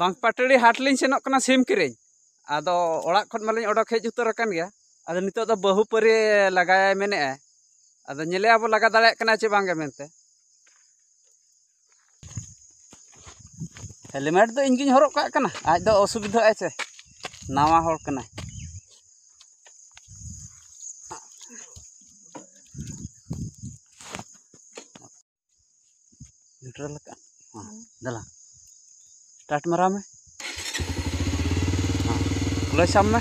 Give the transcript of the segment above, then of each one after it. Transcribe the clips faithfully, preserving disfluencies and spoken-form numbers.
ᱵᱟᱝᱯᱟᱴᱟᱹᱲᱤ ᱦᱟᱴ ᱞᱤᱧ ᱥᱮᱱᱚᱜ ᱠᱟᱱᱟ ᱥᱤᱢ ᱠᱤᱨᱤᱧ᱾ ᱟᱫᱚ ᱚᱲᱟᱜ ᱠᱷᱚᱱ ᱢᱟᱞᱤᱧ ᱚᱰᱚᱠ ᱦᱮᱡ ᱩᱛᱟᱹᱨ ᱟᱠᱟᱱ ᱜᱮᱭᱟ᱾ ᱟᱫᱚ ᱱᱤᱛᱚᱜ ᱫᱚ ᱵᱟᱹᱦᱩ ᱯᱟᱹᱨᱤ ᱞᱟᱜᱟᱭᱟᱭ ᱢᱮᱱᱮᱫᱼᱟᱭ᱾ ᱟᱫᱚ ᱧᱮᱞᱮᱭᱟ ᱵᱚ ᱞᱟᱜᱟ ᱫᱟᱲᱮᱭᱟᱜ ᱠᱟᱱᱟ ᱪᱮ ᱵᱟᱝᱜᱮ ᱢᱮᱱᱛᱮ᱾ ᱦᱮᱞᱢᱮᱴ ᱫᱚ ᱤᱧ ᱜᱤᱧ ᱦᱚᱨᱚᱜ ᱠᱟᱜ ᱠᱟᱱᱟ, ᱟᱡ ᱫᱚ ᱚᱥᱩᱵᱤᱫᱷᱟᱜ ᱟᱭ ᱥᱮ, ᱱᱟᱣᱟ ᱦᱚᱲ ᱠᱟᱱᱟᱭ᱾ ᱱᱤᱭᱩᱴᱨᱟᱞ ᱟᱠᱟᱫ᱾ ᱦᱮᱸ, ᱫᱮᱞᱟ᱾ ᱥᱴᱟᱨᱴ ᱢᱟᱨᱟᱣ ᱢᱮ᱾ ᱦᱮᱸ, ᱠᱞᱟᱪ ᱥᱟᱵ ᱢᱮ᱾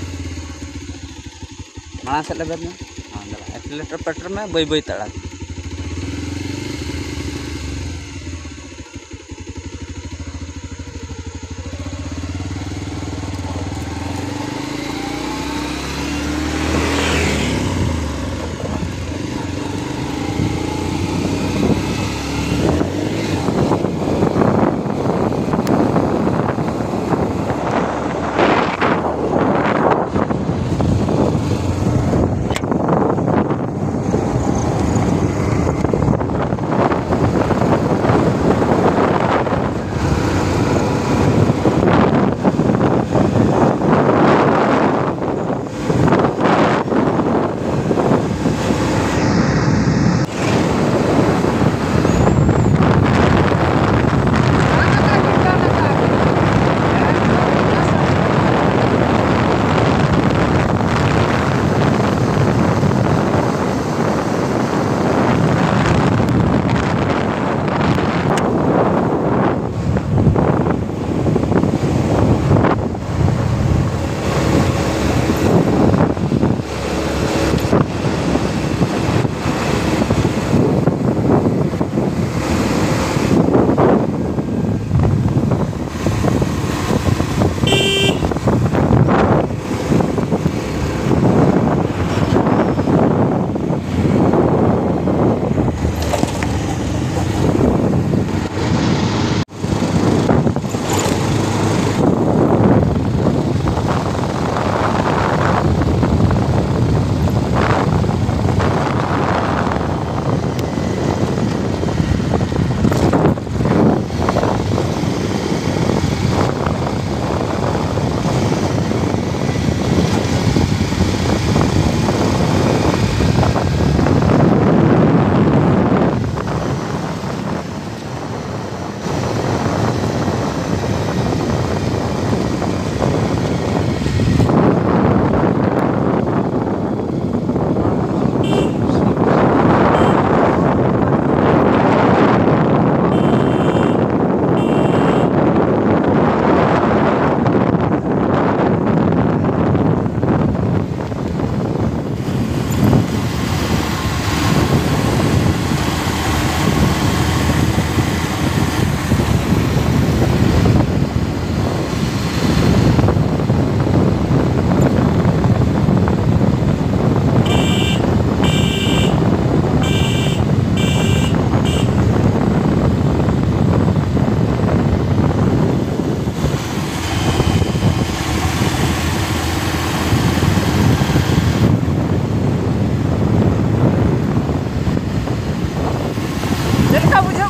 ᱢᱟᱲᱟᱝ ᱥᱮᱫ ᱞᱮᱵᱮᱫ ᱢᱮ᱾ ᱦᱮᱸ, ᱫᱮᱞᱟ᱾ ᱮᱠᱥᱤᱞᱮᱴᱟᱨ ᱯᱮᱴᱟᱨ ᱢᱮ, ᱵᱟᱹᱭ ᱵᱟᱹᱭ ᱛᱮ ᱟᱲᱟᱜ᱾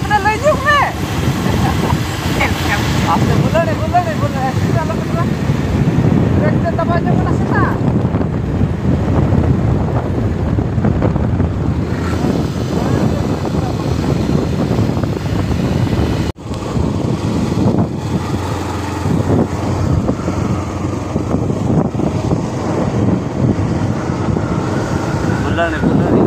ᱞᱟᱹᱭ ᱧᱚᱜ ᱢᱮ᱾ ᱟᱥᱛᱮ ᱵᱩᱞᱟᱹᱲᱤ, ᱵᱩᱞᱟᱹᱲᱤ, ᱵᱩᱞᱟᱹᱲᱤ, accident ᱟᱞᱚ ᱦᱩᱭᱩᱜᱼᱟ᱾ brake ᱛᱮ ᱫᱟᱵᱟᱣ ᱧᱚᱜ ᱢᱮ ᱥᱮᱛᱟ᱾ ᱵᱩᱞᱟᱹᱲᱤ, ᱵᱩᱞᱟᱹᱲᱤ᱾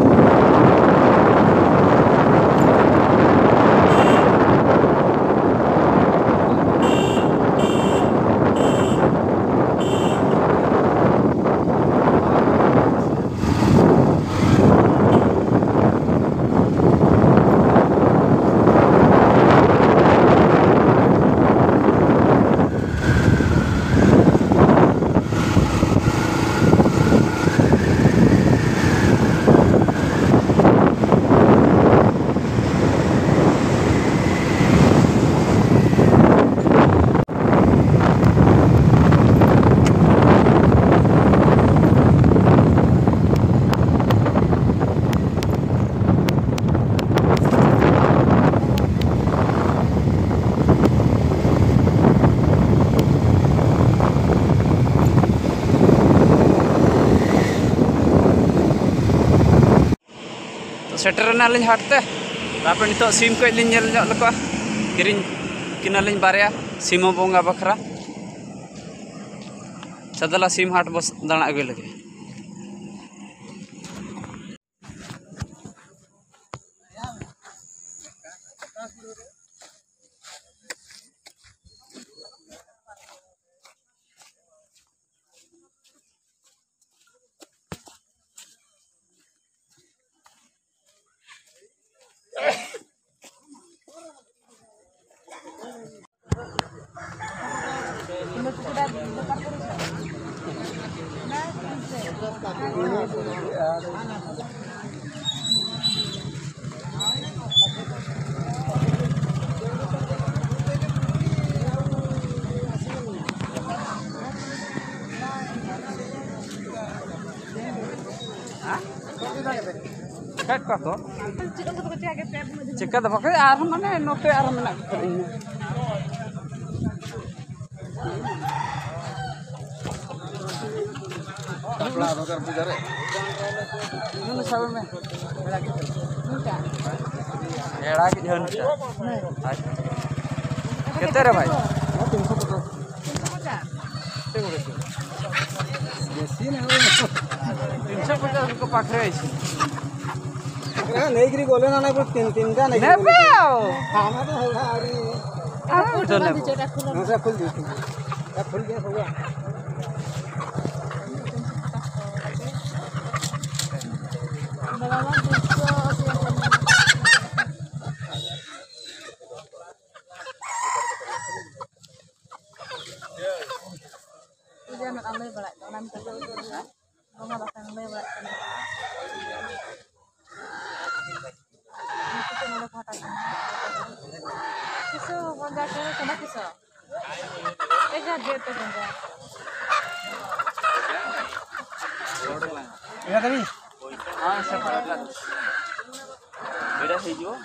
ᱛᱚ, ᱥᱮᱴᱮᱨ ᱮᱱᱟᱞᱤᱧ ᱦᱟᱴ ᱛᱮ᱾ ᱛᱟᱨᱯᱚᱨ ᱱᱤᱛᱚᱜ ᱥᱤᱢ ᱠᱟᱹᱡ ᱞᱤᱧ ᱧᱮᱞ ᱧᱚᱜ ᱞᱮᱠᱚᱣᱟ, ᱠᱤᱨᱤᱧ ᱠᱤᱱᱟᱞᱤᱧ ᱵᱟᱨᱭᱟ ᱥᱤᱢ ᱵᱚᱸᱜᱟ ᱵᱟᱠᱷᱨᱟ᱾ ᱪᱚ ᱫᱮᱞᱟ ᱥᱤᱢ ᱦᱟᱴ ᱵᱚᱥ ᱫᱟᱬᱟ ᱟᱹᱜᱩᱭ ᱞᱟᱹᱜᱤᱫ᱾ ᱠᱚᱣᱟ ᱛᱚ᱾ ᱪᱤᱠᱟᱹ ᱫᱚ ᱵᱟᱠᱚ, ᱟᱨᱦᱚᱸ ᱢᱟᱱᱮ ᱱᱚᱛᱮ ᱟᱨᱦᱚᱸ ᱢᱮᱱᱟᱜ ᱠᱚᱣᱟ᱾ ᱵᱟᱯᱞᱟ ᱵᱷᱮᱜᱟᱨ ᱯᱩᱡᱟᱹ ᱨᱮ᱾ ᱱᱩᱱᱩ ᱥᱟᱵ ᱢᱮ᱾ ᱱᱩᱱᱴᱟ᱾ ᱮᱲᱟ ᱜᱮ ᱡᱷᱟᱹᱱᱴᱟ᱾ ᱟᱪᱪᱷᱟ᱾ ᱠᱮᱛᱮ ᱨᱮ ᱵᱷᱟᱭ? ᱛᱤᱱᱥᱚ ᱯᱚᱪᱟᱥ᱾ ᱵᱮᱥᱤ ᱱᱟ᱾ ᱛᱤᱱᱥᱚ ᱯᱚᱪᱟᱥ ᱠᱚ ᱯᱟᱠᱷᱨᱮ ᱟᱭᱥᱤ᱾ ᱱᱮᱜᱨᱤ ᱜᱚᱞᱮ ᱱᱟ ᱱᱮᱜᱨᱤ ᱛᱤᱱ ᱛᱤᱱ ᱜᱟᱱ ᱱᱮᱜᱨᱤ ᱜᱚᱞᱮ᱾ ᱱᱮᱯᱮᱣ᱾ ᱦᱟᱱᱟ ᱫᱚ ᱦᱚᱲᱟ ᱟᱹᱣᱨᱤ᱾ ᱟᱨ ᱩᱱᱤ ᱫᱚ ᱱᱮᱯᱮᱣ᱾ ᱱᱚᱣᱟ ᱯᱷᱩᱞ ᱜᱮ᱾ ᱯᱷᱩᱞ ᱜᱮ ᱦᱚᱲᱟ᱾ ᱯᱩᱡᱟᱹ ᱨᱮᱱᱟᱜ ᱞᱟᱹᱭ ᱵᱟᱲᱟᱭᱮᱫ ᱫᱚ, ᱚᱱᱟ ᱢᱤᱫᱴᱟᱝ ᱵᱚᱸᱜᱟ ᱵᱟᱠᱷᱨᱟ ᱞᱟᱹᱭ ᱵᱟᱲᱟᱭᱮᱫ ᱠᱟᱱᱟ᱾ ᱱᱩᱠᱩ ᱠᱚ ᱱᱚᱰᱮ ᱯᱟᱦᱴᱟ ᱠᱟᱱᱟ᱾ ᱠᱤᱥᱟᱹ ᱵᱚᱸᱜᱟ ᱠᱚ ᱠᱟᱱᱟ ᱠᱤᱥᱟᱹ᱾ ᱮ ᱡᱟᱦᱟᱸ ᱡᱮ ᱛᱮ ᱵᱚᱸᱜᱟ᱾ ᱦᱮᱸ, ᱥᱮ ᱯᱟᱨᱟ ᱠᱞᱟᱥ᱾ ᱵᱮᱲᱟ ᱦᱤᱡᱩᱜᱼᱟ᱾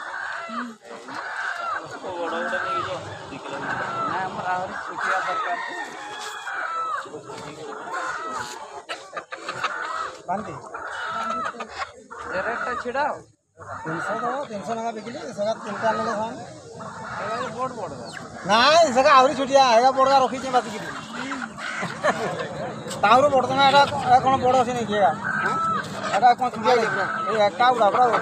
ᱵᱚᱲᱚ ᱵᱚᱲᱚ ᱜᱮ ᱦᱤᱡᱩᱜᱼᱟ᱾ ᱫᱩ ᱠᱤᱞᱳ᱾ ᱦᱮᱸ, ᱟᱢᱟᱜ ᱟᱹᱣᱨᱤ ᱪᱷᱩᱴᱤᱭᱟ ᱫᱚᱨᱠᱟᱨ᱾ ᱵᱟᱝ ᱛᱮ? ᱡᱮᱨᱮᱴ ᱴᱟ ᱪᱷᱤᱰᱟᱣ᱾ ᱛᱤᱱᱥᱚ ᱫᱚ, ᱛᱤᱱᱥᱚ ᱴᱟᱠᱟ ᱵᱤᱠᱤᱞᱤ, ᱥᱟᱜᱟ ᱛᱤᱱᱴᱟ ᱟᱞᱮ ᱞᱮ ᱠᱷᱟᱱ᱾ ᱮ, ᱵᱚᱲ ᱵᱚᱲ ᱫᱚ᱾ ᱱᱟᱭ, ᱥᱟᱜᱟ ᱟᱹᱣᱨᱤ ᱪᱷᱩᱴᱤᱭᱟ, ᱮᱜᱟ ᱵᱚᱲ ᱜᱟ ᱨᱚᱠᱷᱤ ᱪᱮ ᱵᱟᱛᱤ ᱠᱤᱫᱤ᱾ ᱛᱟᱣᱨᱮ ᱵᱚᱲ ᱫᱚ ᱱᱟ, ᱮᱴᱟ, ᱮᱴᱟ ᱠᱳᱱᱳ ᱵᱚᱲ ᱦᱚᱸ ᱥᱮ ᱱᱮᱭ ᱠᱤᱭᱟ᱾ ᱦᱮᱸ? ᱮᱴᱟ ᱠᱳᱱᱳ ᱪᱷᱩᱴᱤᱭᱟ ᱱᱮᱭ᱾ ᱮ, ᱮᱠᱴᱟ ᱩᱲᱟ, ᱩᱲᱟ, ᱩᱲᱟ᱾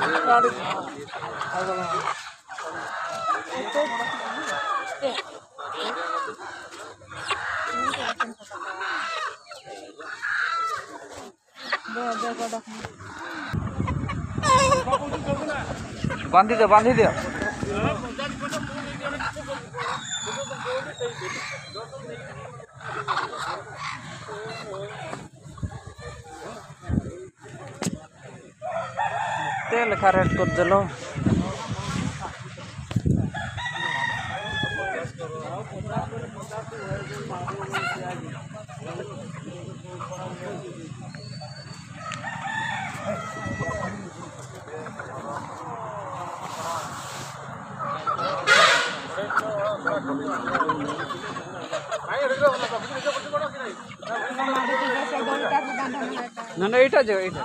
ᱵᱟᱸᱫᱷᱤ ᱫᱚ, ᱵᱟᱸᱫᱷᱤ ᱫᱚ᱾ ᱪᱮᱫ ᱞᱮᱠᱟ ᱨᱮᱴ ᱠᱚ ᱫᱮᱞᱚ? ᱱᱚᱰᱮ ᱮᱴᱟᱜ ᱡᱟᱭᱜᱟ, ᱮᱴᱟᱜ᱾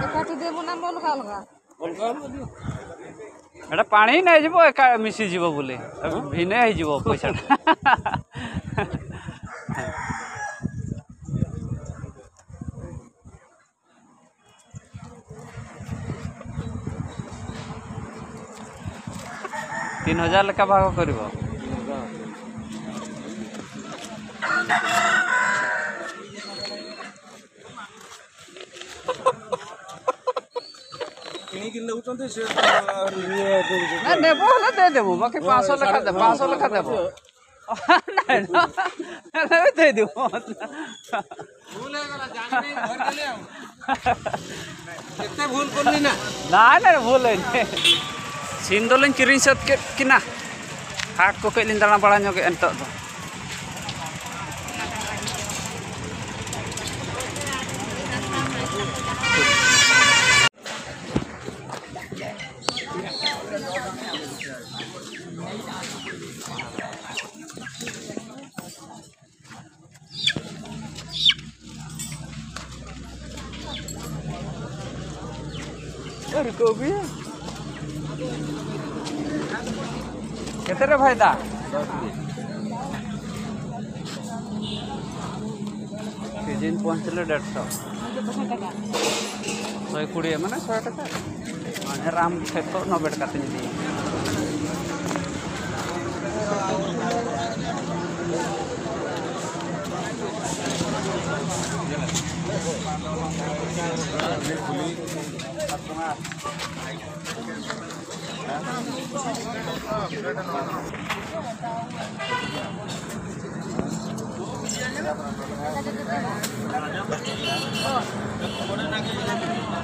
ଏକାଠି ଦେବୁ ନା ଅଲଗା ଅଲଗା? ଏଇଟା ପାଣି ନେଇଯିବ, ଏକା ମିଶିଯିବ ବୋଲି, ଭିନେ ହେଇଯିବ ପଇସାଟା। ତିନି ହଜାର ଲେଖା ଭାଗ କରିବ। କିଣିକି ନେଉଛନ୍ତି, ସେ ତ ଇଏ ଦଉଛନ୍ତି। ନା, ନେବ ହେଲେ ଦେଇଦେବୁ, ବାକି ପାଞ୍ଚଶହ ଲେଖା ଦେବ, ପାଞ୍ଚଶହ ଲେଖା ଦେବ। ନାଇଁ, ନା, ହେଲେ ବି ଦେଇଦେବୁ। ଭୁଲ ହେଇଗଲା, ଜାଣିନି, ଧରିଦେଲି ଆଉ। ଏତେ ଭୁଲ କଲି ନା। ନାଇଁ, ନାଇଁ, ଭୁଲ ହେଇନି। ᱥᱤᱢ ᱫᱚᱞᱤᱧ ᱠᱤᱨᱤᱧ ᱥᱟᱹᱛ ᱠᱮᱫ ᱠᱤᱱᱟ᱾ ᱦᱟᱴ ᱠᱚ ᱠᱟᱹᱡ ᱞᱤᱧ ᱫᱟᱬᱟ ᱵᱟᱲᱟ ᱧᱚᱜᱮᱫᱼᱟ ᱱᱤᱛᱚᱜ ᱫᱚ᱾ रुको भी। କେତେରେ ଭାଇ ଦା? ସିଜିନ୍ ପହଞ୍ଚିଲେ ଦେଢ଼ଶହ। ଶହେ କୋଡ଼ିଏ ମାନେ ଶହେ ଟଙ୍କା। ᱟᱨ ᱟᱢ ᱴᱷᱮᱱ ᱫᱚ ᱱᱚᱵᱵᱳᱭ ᱴᱟᱠᱟ ᱛᱮᱧ ᱤᱫᱤᱭᱟ᱾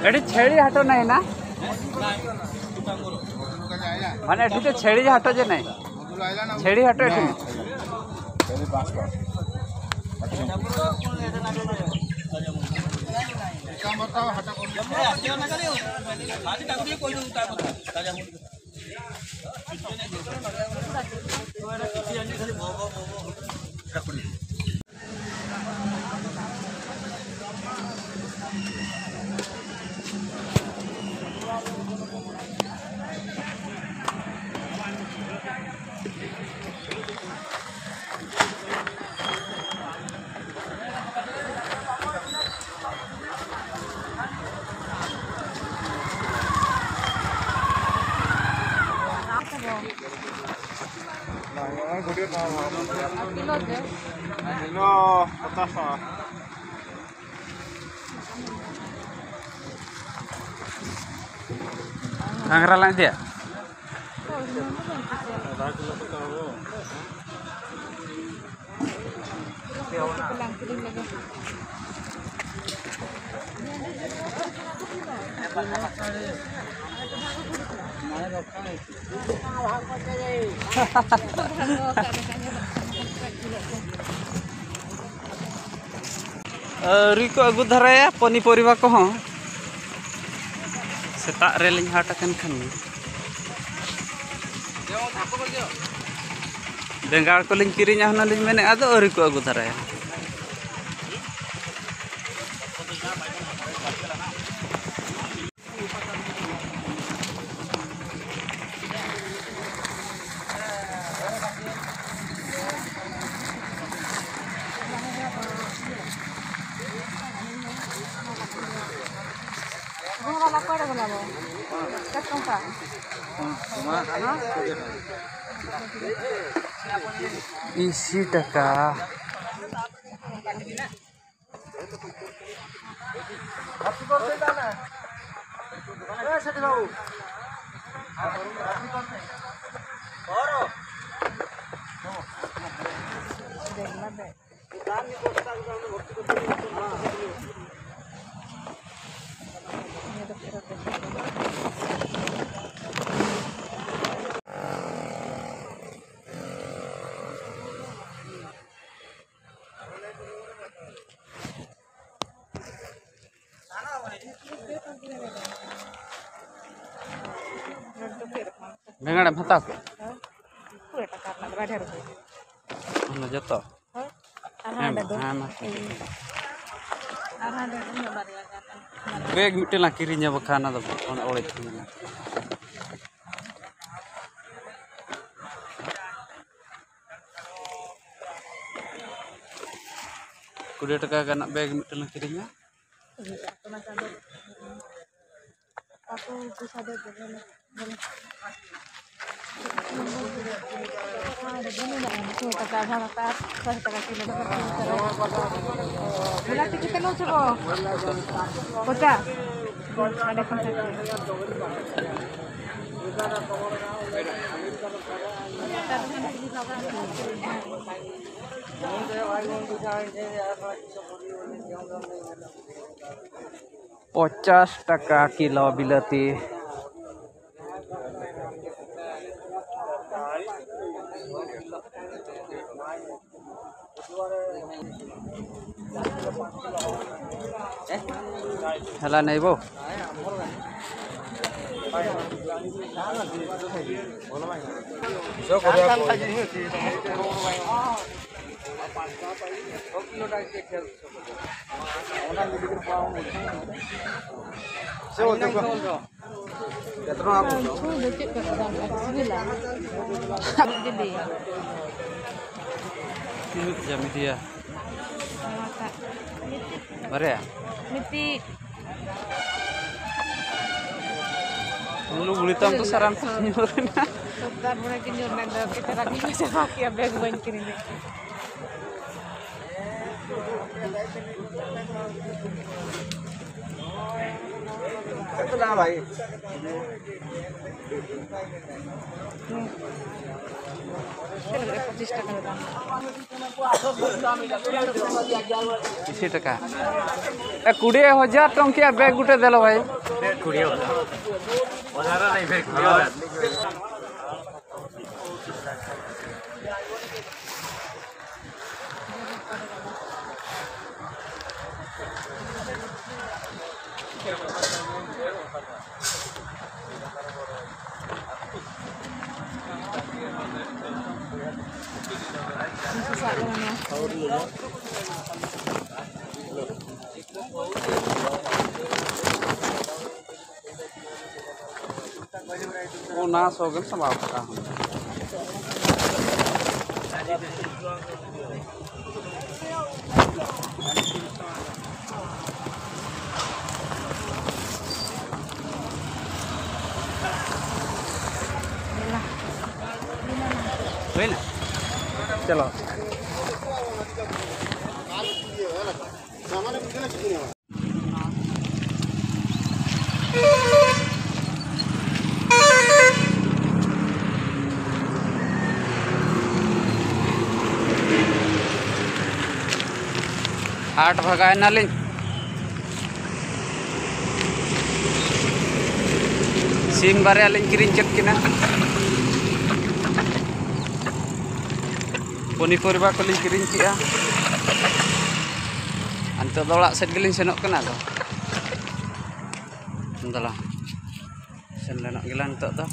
ଏଠି ଛେଳି ହାଟ ନାହିଁ ନା? ମାନେ ଏଠି ତ ଛେଳି ହାଟ ଯେ ନାହିଁ, ଛେଳି ହାଟ ଏଠି ନାହିଁ। ᱜᱷᱟᱸᱜᱽᱨᱟ ᱞᱟᱝ ᱤᱫᱤᱭᱟ᱾ ᱟᱹᱣᱨᱤ ᱠᱚ ᱟᱹᱜᱩ ᱫᱷᱟᱨᱟᱭᱟ ᱯᱚᱱᱤᱯᱚᱨᱤᱵᱟ ᱠᱚᱦᱚᱸ᱾ ᱥᱮᱛᱟᱜ ᱨᱮᱞᱤᱧ ᱦᱟᱴ ᱟᱠᱟᱱ ᱠᱷᱟᱱ ᱜᱮ᱾ ᱵᱮᱸᱜᱟᱲ ᱠᱚᱞᱤᱧ ᱠᱤᱨᱤᱧᱟ ᱦᱩᱱᱟᱹᱝ ᱞᱤᱧ ᱢᱮᱱᱮᱫᱼᱟ, ᱟᱫᱚ ᱟᱹᱣᱨᱤ ᱠᱚ ᱟᱹᱜᱩ ᱫᱷᱟᱨᱟᱭᱟ᱾ ଘୋଡ଼ା କୁଆଡ଼େ ଗଲା ବ? କେତେ ଟଙ୍କା? ଇସି ଟଙ୍କା। ᱵᱮᱸᱜᱟᱲᱮᱢ ᱦᱟᱛᱟᱣ ᱠᱮᱫ? ᱦᱳᱭ᱾ ᱠᱩᱲᱤ ᱴᱟᱠᱟ ᱨᱮᱱᱟᱜ ᱫᱚ ᱵᱟᱭ ᱰᱷᱮᱨ ᱜᱮᱭᱟ᱾ ᱚᱱᱟ ᱡᱚᱛᱚ? ᱦᱳᱭ᱾ ᱟᱨ ᱦᱮᱸ ᱦᱟᱸᱰᱮ ᱢᱟ, ᱫᱚ? ᱦᱮᱸ ᱢᱟ᱾ ᱟᱨ ᱦᱟᱸᱰᱮ ᱫᱚ ᱤᱧᱟᱹᱜ ᱵᱟᱨᱭᱟ ᱜᱟᱱ᱾ ᱵᱮᱜᱽ ᱢᱤᱫᱴᱮᱱ ᱞᱟᱝ ᱠᱤᱨᱤᱧᱟ, ᱵᱟᱠᱷᱟᱱ ᱚᱱᱟ ᱫᱚ ᱚᱲᱮᱡ ᱦᱩᱭ ᱮᱱᱟ᱾ ᱠᱩᱲᱤ ᱴᱟᱠᱟ ᱜᱟᱱᱟᱜ ᱵᱮᱜᱽ ᱢᱤᱫᱴᱮᱱ ᱞᱟᱝ ᱠᱤᱨᱤᱧᱟ᱾ ᱵᱤᱞᱟᱹᱛᱤ ᱪᱤᱠᱟᱹ ᱱᱚᱣᱟ ᱪᱚᱞᱚ? ᱯᱚᱪᱟ᱾ ᱦᱟᱸᱰᱮ ᱠᱷᱚᱱ ᱥᱟᱵ ᱯᱮ᱾ ᱯᱚᱪᱟᱥ ᱴᱟᱠᱟ ᱠᱤᱞᱳ ᱵᱤᱞᱟᱹᱛᱤ᱾ ᱦᱮᱞᱟ ᱱᱮᱭᱵᱚ᱾ ᱩᱱᱠᱩ ᱫᱚ ᱪᱮᱫ ᱠᱚ ᱠᱟᱫᱟ? ᱥᱤᱵᱤᱞᱟ? ᱡᱤᱞᱤ᱾ ᱛᱤᱱᱟᱹᱜ ᱡᱟᱢ ᱤᱫᱤᱭᱟ? ᱱᱚᱣᱟᱴᱟᱜ᱾ ᱵᱟᱨᱭᱟ? ᱢᱤᱫᱴᱤᱡ᱾ ᱞᱩᱜᱽᱲᱤ ᱛᱟᱢ ᱛᱚ ᱥᱟᱨᱟᱢ ᱧᱩᱨ ᱮᱱᱟ᱾ ᱥᱚᱨᱫᱟᱨ ᱵᱚᱲᱮ ᱜᱮ ᱧᱩᱨ ᱮᱱᱟ, ᱤᱧ ᱫᱚ ᱪᱮᱫ ᱨᱟᱹᱜᱤ ᱠᱚ ᱪᱟᱵᱟ ᱠᱮᱭᱟ, ᱵᱮᱜᱽ ᱵᱟᱹᱧ ᱠᱤᱨᱤᱧ ᱞᱮᱫ᱾ ᱯᱚᱸᱪᱤᱥ ᱴᱟᱠᱟ ᱫᱟᱢ᱾ ᱟᱥᱤ ᱴᱟᱠᱟ᱾ ᱮ, ᱠᱩᱲᱤ ᱦᱟᱡᱟᱨ ᱴᱚᱝᱠᱤᱭᱟ ᱵᱮᱜᱽ ᱜᱩᱴᱮ ᱫᱮᱞᱚ ᱵᱷᱟᱭ᱾ ᱠᱩᱲᱤ ᱦᱟᱡᱟᱨ᱾ ᱚᱱᱟ ᱥᱚ ᱜᱮᱢ ᱥᱟᱢᱵᱟᱣ ᱠᱟᱜᱼᱟ᱾ ᱦᱩᱭᱱᱟ? ᱪᱚᱞᱚ᱾ ᱦᱟᱴ ᱵᱷᱟᱜᱟᱣ ᱮᱱᱟᱞᱤᱧ᱾ ᱥᱤᱢ ᱵᱟᱨᱭᱟ ᱞᱤᱧ ᱠᱤᱨᱤᱧ ᱠᱮᱫ ᱠᱤᱱᱟ᱾ ᱯᱚᱱᱤᱯᱚᱨᱤᱵᱟ ᱠᱚᱞᱤᱧ ᱠᱤᱨᱤᱧ ᱠᱮᱜᱼᱟ᱾ ᱟᱨ ᱱᱤᱛᱚᱜ ᱫᱚ ᱚᱲᱟᱜ ᱥᱮᱫ ᱜᱮᱞᱤᱧ ᱥᱮᱱᱚᱜ ᱠᱟᱱᱟ᱾ ᱟᱫᱚ ᱫᱮᱞᱟ, ᱥᱮᱱ ᱞᱮᱱᱚᱜ ᱜᱮᱞᱟᱝ ᱱᱤᱛᱚᱜ ᱫᱚ᱾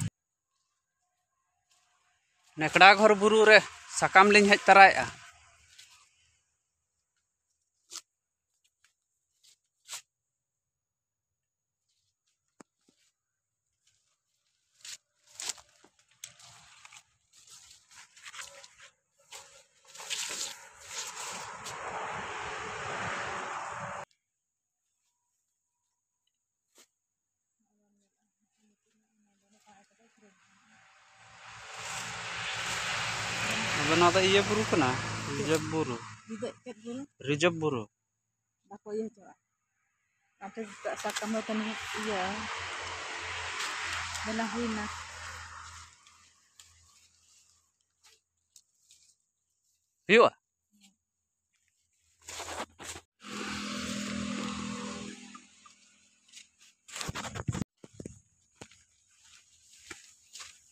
ᱱᱮᱠᱲᱟ ᱜᱷᱚᱨ ᱵᱩᱨᱩ ᱨᱮ ᱥᱟᱠᱟᱢ ᱞᱤᱧ ᱦᱮᱡ ᱛᱟᱨᱟᱭᱮᱜᱼᱟ᱾ ᱟᱫᱚ ᱱᱚᱣᱟ ᱫᱚ ᱤᱭᱟᱹ ᱵᱩᱨᱩ ᱠᱟᱱᱟ, ᱨᱤᱡᱟᱹᱵᱷ ᱵᱩᱨᱩ᱾ ᱨᱤᱡᱟᱹᱵᱷ ᱪᱮᱫ ᱵᱩᱨᱩ? ᱨᱤᱡᱟᱹᱵᱷ ᱵᱩᱨᱩ᱾ ᱵᱟᱠᱚ ᱤᱭᱟᱹ ᱦᱚᱪᱚᱣᱟᱜᱼᱟ᱾ ᱟᱯᱮ ᱥᱟᱠᱟᱢ ᱫᱚ ᱛᱟᱹᱱᱤᱡ ᱤᱭᱟᱹ ᱵᱮᱱᱟᱣ ᱦᱩᱭᱱᱟ᱾ ᱦᱩᱭᱩᱜᱼᱟ᱾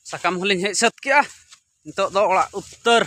ᱥᱟᱠᱟᱢ ᱦᱚᱸᱞᱤᱧ ᱦᱮᱡ ᱥᱟᱹᱛ ᱠᱮᱜᱼᱟ᱾ ᱱᱤᱛᱚᱜ ᱫᱚ ᱚᱲᱟᱜ ᱩᱛᱟᱹᱨ᱾